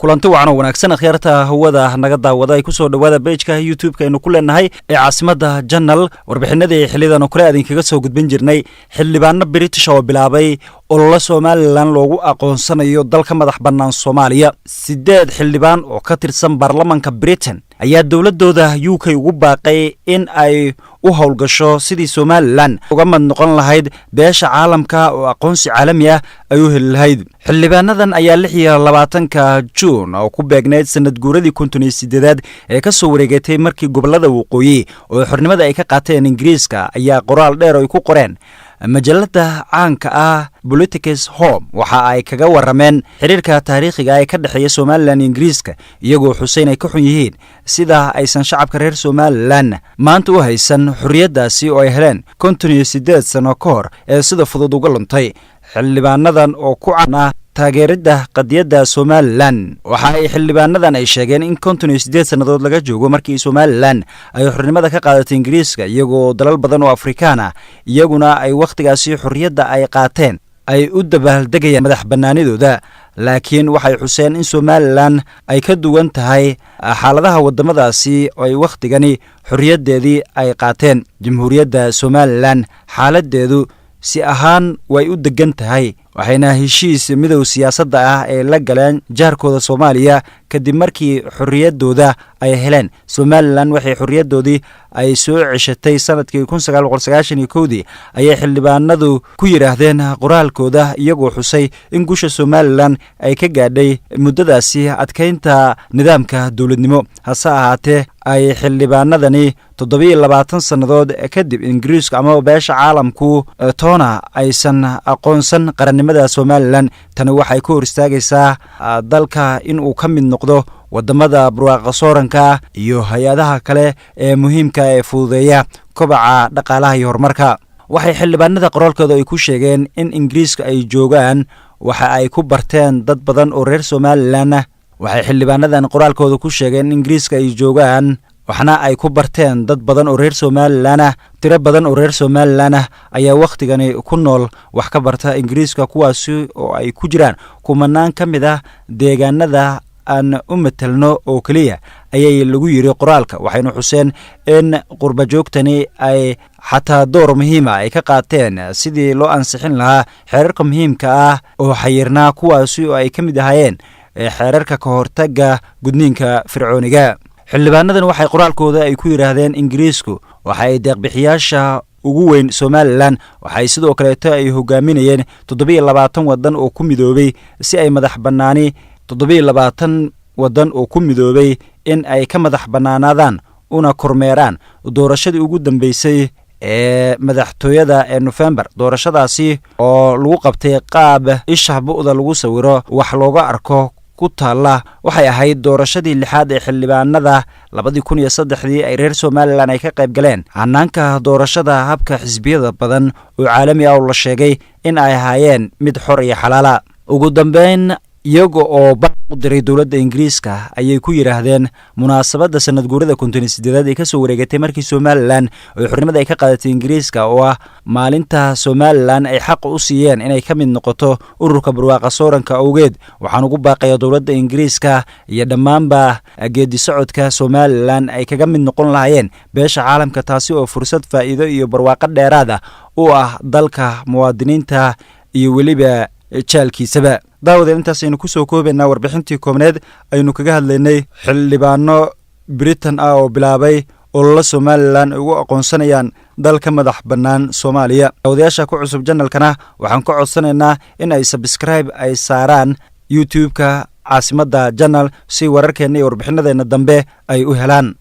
Kulanti wacan oo wanaagsan, akhyaarta hawada naga daawada ay kusoo dhawaada page-ka YouTube-ka aynu ku leenahay ee Caasimada Channel. Warbixinadii xilidan oo kale aad inkaga soo gudbin jirnay, xildhibaano British oo bilaabay ololo Somaliland loogu aqoonsanayo dalka madax bannaan Soomaaliya. Sideed xildhibaan oo ka tirsan baarlamanka Britain ayaa dowladooda UK ugu baaqay in ay u howlgasho sidii Somaliland uga mid noqon lahayd beesha caalamka oo aqoonsi caalami ah ay u heli lahayd. Xildhibaanadan ayaa 26-ka Juun oo ku beegnayd sanad guuradii 58aad ee ka soo wareegatay markii gobolada waqooyi oo xornimada ay ka qaateen Ingiriiska ayaa qoraal dheer ay ku qoreen majalada caanka ah Politics Home waxa ay kaga warameen xiriirka taariikhiga ee ka dhexeeya Somaliland Ingiriiska, iyagoo xuseyn ay ka xun yihiin sida aysan shacabka reer Somaliland maanta u haysan xorriyaddaasi oo ay heleen 58 sano ka hor ee sida fudud uga luntay. Xildhibaanadan oo ku caan ah taageeridda qadiyadda Somaliland, waxa ay xildhibaanadan ay sheegeen in 58 sannadood laga joogo markii Somaliland ay xornimada ka qaadatay Ingiriiska, iyagoo dalal badan oo Afrikaan ah iyaguna ay wakhtigaasi xorriyadda ay qaateen ay u dabaaldegayaan madax bannaanidooda. Laakiin waxay xuseen in Somaliland ay ka duwan tahay xaaladaha waddamadaasi oo ay wakhtigani xorriyaddeedii ay qaateen. Jamhuuriyadda Somaliland xaaladdeedu si ahaan way u deggan tahay, waxayna heshiis midow siyaasadda ah ee la galeen jaarkooda Soomaaliya kadib markii xorriyaddooda ay heleen. Somaliland waxay xorriyaddoodii ay soo ceshatay sanadkii 1991-dii, ayay xildhibaanadu ku yidhaahdeen qoraalkooda, iyagoo xusay in guusha Somaliland ay ka gaadhay muddadaasi adkeynta nidaamka dowladnimo. Hase ahaatee, ay xildhibaanadani 27 sannadood kadib Ingiriisku amaba beesha caalamku toona aysan aqoonsan qarannimada Somaliland. Tani waxay ka hor istaagaysaa dalka in uu ka mid noqdo wadamada barwaaqa sooranka iyo hay-adaha kale ee muhiimka ee fududeeya kobaca dhaqaalaha iyo horumarka. Waxay xildhibaanada qoraalkooda ay ku sheegeen in Ingiriiska ay joogaan waxa ay ku barteen dad badan oo reer Somaliland. Waxay xildhibaanadan qoraalkooda ku sheegeen in Ingiriiska ay joogaan waxna ay ku barteen dad badan oo reer Somaliland ah. Tiro badan oo reer Somaliland ah ayaa wakhtigani ku nool, wax ka barta Ingiriiska, kuwaasi oo ay ku jiraan kumanaan ka mid ah deegaanada aan u matelno oo keliya, ayay lagu yiri qoraalka. Waxaynu xuseen in qurbajoogtani ay xataa door muhiima ay ka qaateen sidii loo ansixin lahaa xeerarka muhiimka ah oo xayirnaa, kuwaasi oo ay ka mid ahaayeen xeerarka ka hortagga gudniinka fircooniga. Xildhibaanadan waxay qoraalkooda ay ku yidhaahdeen Ingiriisku waxa ay deeqbixiyaasha ugu weyn Somaliland. Waxay sidoo kaleeto ay hogaaminayeen 27 waddan oo ku midoobay si ay madax bannaani, 27 waddan oo ku midoobay in ay ka madax bannaanaadaan una kormeeraan doorashadii ugu dambeysay ee madaxtooyada ee Nofembar, doorashadaasi oo lagu qabtay qaab isha bu'da lagu sawiro wax looga arko ku taalla. Waxay ahayd doorashadii lixaad ee xildhibaanada 2003-dii ay reer Somaliland ay ka qayb galeen hanaanka doorashada habka xisbiyada badan oo caalami ah oo la sheegay in ay ahaayeen mid xor iyo xalaala. Ugu dambeyn, iyaga oo baaq u diray dowladda Ingiriiska ayay ku yidhaahdeen munaasabadda sanad guurada 58aad ee kasoo wareegatay markii Somaliland oo xornimada ay ka qaadatay Ingiriiska, oo ah maalinta Somaliland ay xaqa u siiyeen inay ka mid noqoto ururka barwaaqa sooranka awgeed, waxaan ugu baaqaya dowladda Ingiriiska iyo dhammaanba geedi socodka Somaliland ay kaga mid noqon lahaayeen beesha caalamka, taasi oo fursad faa'iido iyo barwaaqo dheeraad ah u ah dalka, muwaadiniinta iyo weliba jaalkiisaba. Daawadeen, intaasaynu kusoo koobaynaa warbixintii koobneed aynu kaga hadlaynay xildhibaano Britain ah oo bilaabay ololo Somaliland ay ugu aqoonsanayaan dal ka madax bannaan Soomaaliya. Daawadayaasha ku cusub channel-kana waxaan ka codsanaynaa in ay subscribe ay saaraan YouTube-ka Caasimadda Channel si wararkeenna iyo warbixinadeenna dambe ay u helaan.